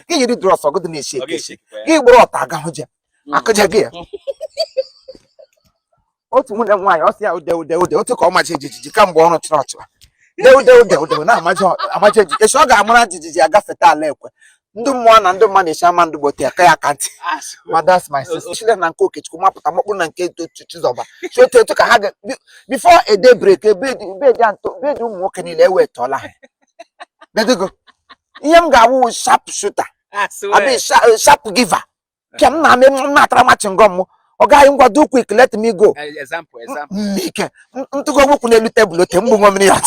Gị yiri drọs ọgụdụ na-eshi Ọ eke ga-eshake kwa ya. gị gburu ọta agahụ je akụja gị ya. Otu nwunye m nwaanyị, ọ sị ya ude ude ude otu ka ọ maji jijiji kamgbe ọrụ chọrọ ọchịwa de ude ude ude na-amaji amaji jijiji echi ọ ga-amara jijiji agafeta ala ekwe ndị mmụọ na ndị mmadụ na-echi ama ndị gbote ya ka ya ka ntị. Ma that's my sister. Chile na nke Okechukwu mapụta makpụrụ na nke Chizọba chi otu etu ka ha ga before a day break bedi ụmụ nwoke niile ewetọla ha bedogo. Ihe m ga-awụ sharp shooter abi sharp giver ka m na-ame m na-atara ma chingom m ọ gaghị ngwa do quick, let me go. Example, example. Ike ntụgo nwụkwụ n'elu tebụl ote mgbu nwa mmiri ya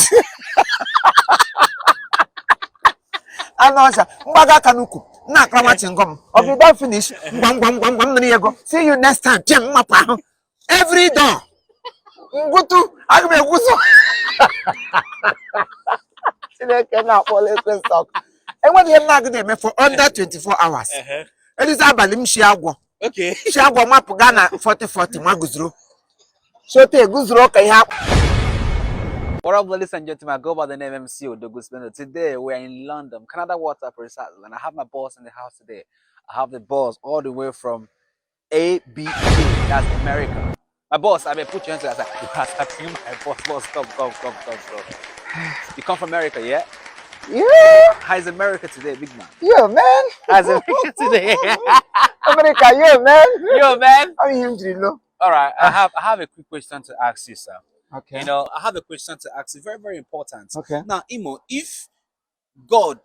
anụ ọcha mgbaga aka n'ukwu na-akara ma chingom ọ bụ don finish ngwa ngwa ngwa ngwa m nụrụ ya ego, see you next time, pịa m mapụ ahụ every door ngwụtụ aga m egwuso. Chineke na-akpọla ekwentị ọkụ. Enweghị ihe m na-agụ na-eme for under 24 hours. Eliza abalị m shi agwọ shi agwọ mapụ gaa na 4040 nwa guzoro sote eguzoro ka ihe akpụ. What up, ladies and gentlemen? I go by the name MC Odogu Splendor. Today we are in London, Canada Water precisely, and I have my boss in the house today. I have the boss all the way from ABK, that's America. My boss, I mean, put your hands together. I bring my boss, boss, come, come, come, come, come. You come from America, yeah? Yeah. How's America today, big man? Yeah, man. How's America today? America, yeah, man. Yo, man. Ọ ihe m jiri lụ. All right, I have a quick question to ask you, sir. Okay. You know, I have a question to ask you. Very, very important. Okay. Now, Imo, if God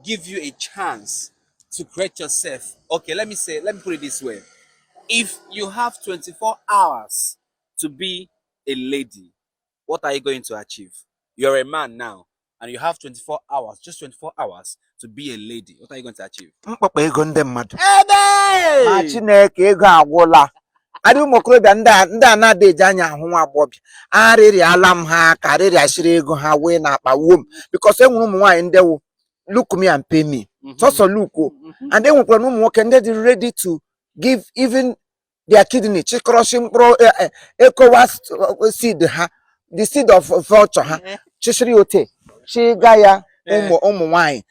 give you a chance to create yourself, okay, let me say, let me put it this way. If you have 24 hours to be a lady, what are you going to achieve? You're a man now, and you have 24 hours, just 24 hours to be a lady. What are you going to achieve? Mkpọkpa ego ndị mmadụ Hey! ma Chineke ego agwụla adị ụmụ okorobịa ndị a na-ada eji anya ahụ nwa agbọghọbịa arịrịala m ha ka arịrịasịrị ego ha wee na-akpa wuo m because e nwere ụmụ nwaanyị ndị wụ look me and pay me sọsọ look o. And e nwekwara na ụmụ nwoke ndị dị ready to give even their kidney chịkọrọsị mkpụrụ ECOWAS seed ha, the seed of vulture ha chịsịrị ote chịga ya ụmụ nwaanyị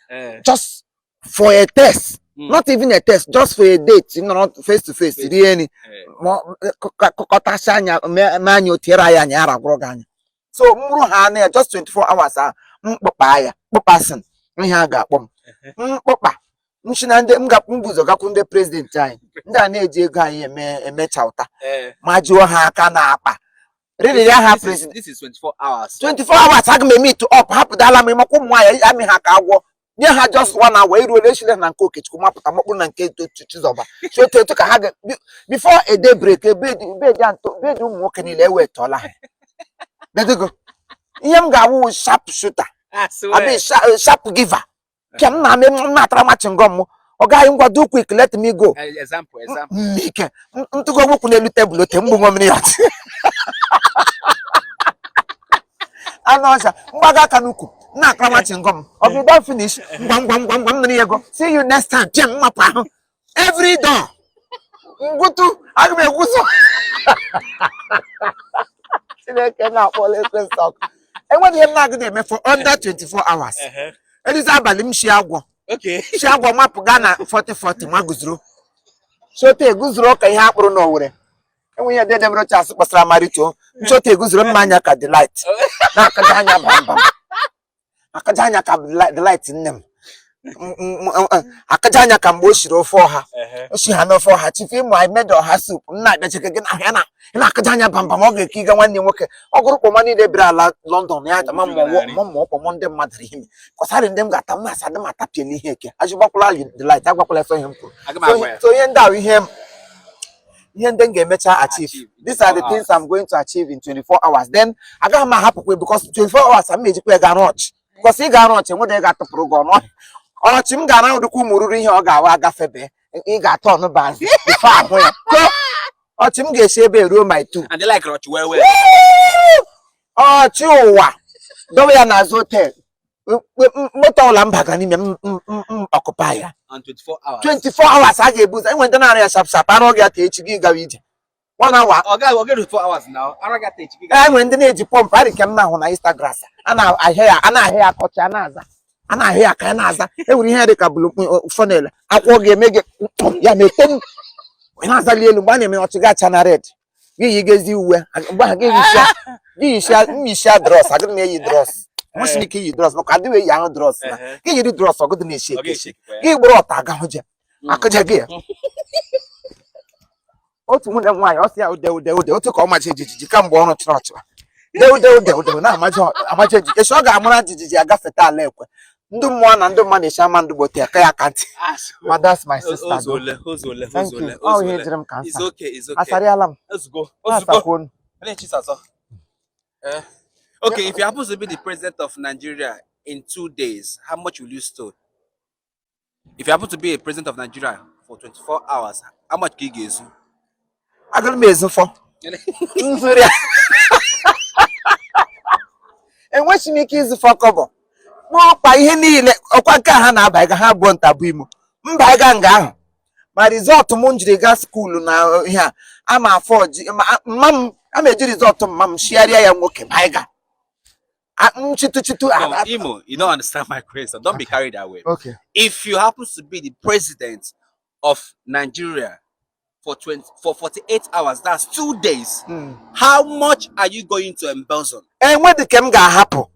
just for a test, not even a test, just for a date, nọrọ face to face rie nri kọtasị anya mee anya otiere ya anya ara gwụrụ gị anya. So mkpụrụ ha na ya just 24 hours a mkpụkpa ya kpụkpasị ihe a ga-akpọ m mkpụkpa nchi na ndị m ga-mbuzo gakwu ndị president anyị ndị a na-eji ego anyị eme chauta ma jụọ ha aka n'akpa rịrị ya ha president. This is 24 hours. 24 hours aga m eme it up hapụdala m ịmakwa ụmụ nwaanyị amị ha ka agwọ nye ha just one hour iruola echile na nke Okechukwu mapụta makpụrụ na nke Chizọba chi otu etu ka ha ga before a day break bedi ụmụ nwoke niile ewetọla ha bedogo. Ihe m ga-awụ sharp shooter abi sharp giver ka m na-ame m na-atara ma chingom m ọ gaghị ngwa do quick, let me go. Example, example. Ike ntụgo nwụkwụ n'elu tebụl ote mgbu nwa mmiri ya anụ ọcha mgbaga aka n'ukwu na-akara ma chingom ọ bụ don finish ngwa ngwa ngwa ngwa m nụrụ ya ego, see you next time, pịa m mapụ ahụ every door ngwụtụ aga m egwuso. Chineke na-akpọla ekwentị ọkụ. Enweghị ihe m na-agụ na-eme for under 24 hours. Eliza abalị m shi agwọ shi agwọ mapụ gaa na 4040 nwa guzoro sote eguzoro ka ihe akpụrụ n'Owere enwe ihe dede mere chasị kpasara marito nchote eguzoro mma anya ka delight na-akaja anya bambam akaja anya ka delight nne m akaja anya ka mgbe o shiri ofe ọha o shi ha n'ofe ọha chifu ịmụ anyị made ọha soup m na-abịachike gị na ya na-akaja anya bambam ọ ga-eke ịga nwanne nwoke ọ gụrụ kpọma niile bịara ala London ya ma mmụọ kpọmọ ndị mmadụ ihe ime kọsarị ndị m ga-ata m na-asa dị m atapịa n'ihe eke ajụgbakwala delight agwakwala eso ihe m kwuru. So ihe ndị ahụ ihe ndị m ga-emecha achieve. These are the things I'm going to achieve in 24 hours. Then agaghị m ahapụkwa because 24 hours m ejikwa ya ga rọchị because ị ga-arụ ọchị nwere ga-atụpụrụ gị ọnụ ọchị m ga-ara ụdịkwa ụmụ ruru ihe ọ ga-awa agafebe ị ga-atọ ọnụ bazi before ahụ ya ọchị m ga-esi ebe ruo my 2. And they like ọchị well well. Ọchị ụwa dowe ya n'azụ hotel moto ọla m baga n'ime m ọkụpa ya 24 hours. 24 hours a ga-ebu ụzọ enwe ndị na-arụ ya sharp sharp arụ gị ata echi gị gawa ije 1 hour. Ọ gaghị 24 hours now. Arụ gị ata echi gị gawa. Enwe ndị na-eji pọmpụ arị nke m na-ahụ na Instagram a na-ahịa ya akọcha a na-aza A na-ahụ ya ka ya na-aza. E nwere ihe dị ka bulu funnel akwụkwọ ga-eme gị ya ma eto m ị na-azali elu mgbe a na-eme ọchị ga-acha na red gị yigezi uwe mgbe ahụ gị yisia gị yisia m yisia drọs agịrị m eyi drọs nwesịrị ike iyi drọs maka adịghị eyi ahụ drọs na gị yiri drọs ọgụdị na-eshi ekeshi gị gburu ọta agahụ je akụja gị ya otu nwunye m nwaanyị ọ sị ya ude ude ude otu ka ọ maji jijiji kamgbe ọrụ chọrọ ọchịwa ude ude ude ude na-amaji amaji jijiji echi ọ ga-amara jijiji agafeta ala ekwe ndị mmụọ na ndị mma na-echi ama ndị gbote aka ya aka ntị ma that's my sister though. Ozole, ozole, Thank you. ozole, Ọ ihe ozole. jiri m ka It's nsa okay, it's okay. asarịala m Ozugbo, ozugbo. na-asakwonu Onye Chisazo. Eh. Okay, if you happen to be the president of Nigeria in 2 days, how much will you steal? If you happen to be a president of Nigeria for 24 hours, how much ka ị ga-ezu? Agụrụ m ezufọ nzuri a enweghị m ike izufọ kọbọ n'ọkwa ihe niile ọkwa nke a ha na-aba ịga ha bụ ntabụ imo mba ịga nga ahụ ma result m jiri gaa school na ihe a ama afọ ji mma m ama eji result mma m shigharịa ya nwoke ma ịga nchitu chitu. No, Imo, you don't understand my question. Don't be carried away. Okay. If you happen to be the president of Nigeria for 20, for 48 hours, that's 2 days, how much are you going to embezzle? Enwe dị ka m ga-ahapụ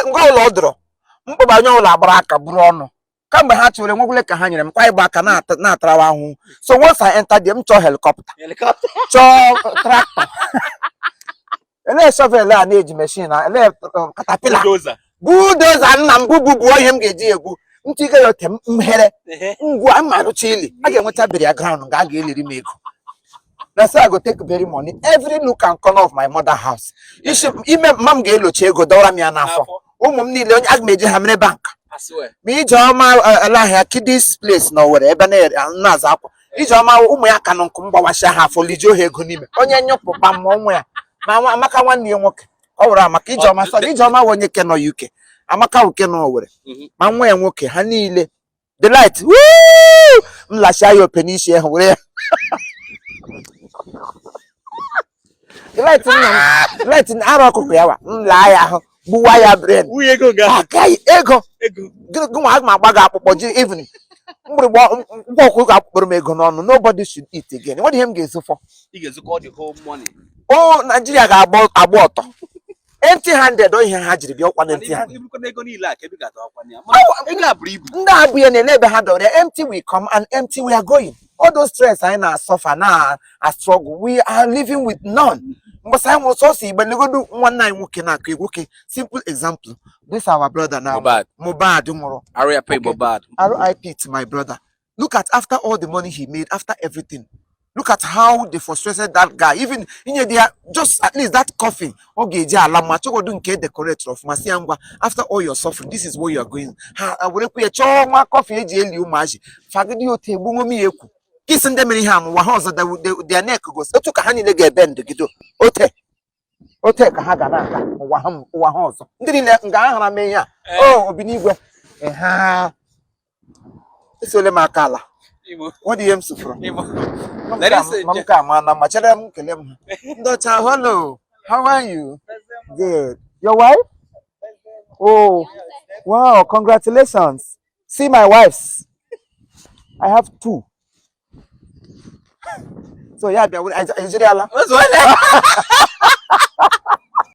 ngwa ụlọ ọ dọrọ mkpọbanye ụlọ agbara aka bụrụ ọnụ kamgbe ha chụrụ enwekwule ka ha nyere m kwa ịgba aka na-atarawa ahụhụ. So once I enter there, m chọọ helicopter, chọọ tractor, elee shovel a na-eji machine a elee caterpillar, Bulldozer. Bulldozer nna m bububuo ihe m ga-eji egwu ntịga ya ote mhere ngwa mma arụcha ili a ga-enweta burial ground nga a ga-eliri m ego na so I go take bury money every nook and corner of my mother house. Isi ime mma m ga-elochi ego dọwara m ya n'afọ ụmụ m niile onye aga m eji ha mere bank. I swear. Ma Ijeọma ele ahịa kiddies place na Owerri ebe na-aza akwa Ijeọma ụmụ ya ka nọ nkụ m gbawasịa ha afọ lijuo ha ego n'ime onye nyụpụkpa ma ụmụ ya ma Amaka nwanne ya nwoke ọ wụrụ Amaka Ijeọma sorry Ijeọma wụ onye ke nọ UK, Amaka wụ ke nọ Owerri ma nwa ya nwoke ha niile delight wuu m lachia ya ope n'isi ahụ were ya delight nna m delight arụ ọkụkọ ya wa m laa ya ahụ gbuwa ya brain. Nwunye ego nga. Agaghị ego. Ego. Gị nwa aga m agba gị akpụkpọ ji evening mgbịrịgba ngwa ọkụkọ akpụkpọrọ m ego n'ọnụ. Nobody should eat again. Nwere ihe m ga-ezufọ. Ị ga-ezukọ the whole money. O Naijiria ga-agba agba ọtọ empty handed ọ ihe ha jiri bịa ọkwa na empty handed. Ibukwana ego niile a ka ebe ga-atọ akwa ya. Mana ego a buru ibu. Ndị a bụ ya na-ele ebe ha dọrọ ya. Empty we come and empty we are going. All those stress anyị na-asuffer na a struggle, we are living with none. Mgbasa anyị nwụrụ sọsọ igbe legodu nwanne anyị nwoke na-akụ egwu. Okay, simple example, this our brother now. Mohbad. Mohbad nwụrụ. R.I.P. Okay. Mohbad. RIP to my brother. Look at after all the money he made, after everything. Look at how they frustrated that guy. Even inye dị ya just at least that coffin ọ ga-eji ala ma chọgodu nke decorate ọfụma si ya ngwa, after all your suffering, this is what you are going. Ha werekwa ya chọọ nwa coffin eji eli ụmụazị fagide otu egbu nwomi ya ekwu kisi ndị mere ihe a n'ụwa ha ọzọ their neck goes otu ka ha niile ga-ebe ndụgido ote ote ka ha ga na-aga ụwa ha ụwa ha ọzọ ndị niile nga ahara mee ihe a o obinigwe ha esole m aka ala. Imo. What ihe m sufuru. Imo. Ma m Let us say, ma m ka ama na ma chere m kelee m ha. Ndị ọcha, hello, how are you? Good. Your wife? Oh, wow, congratulations. See my wives. I have two. So ya bịa were ejiri ala. Ozole.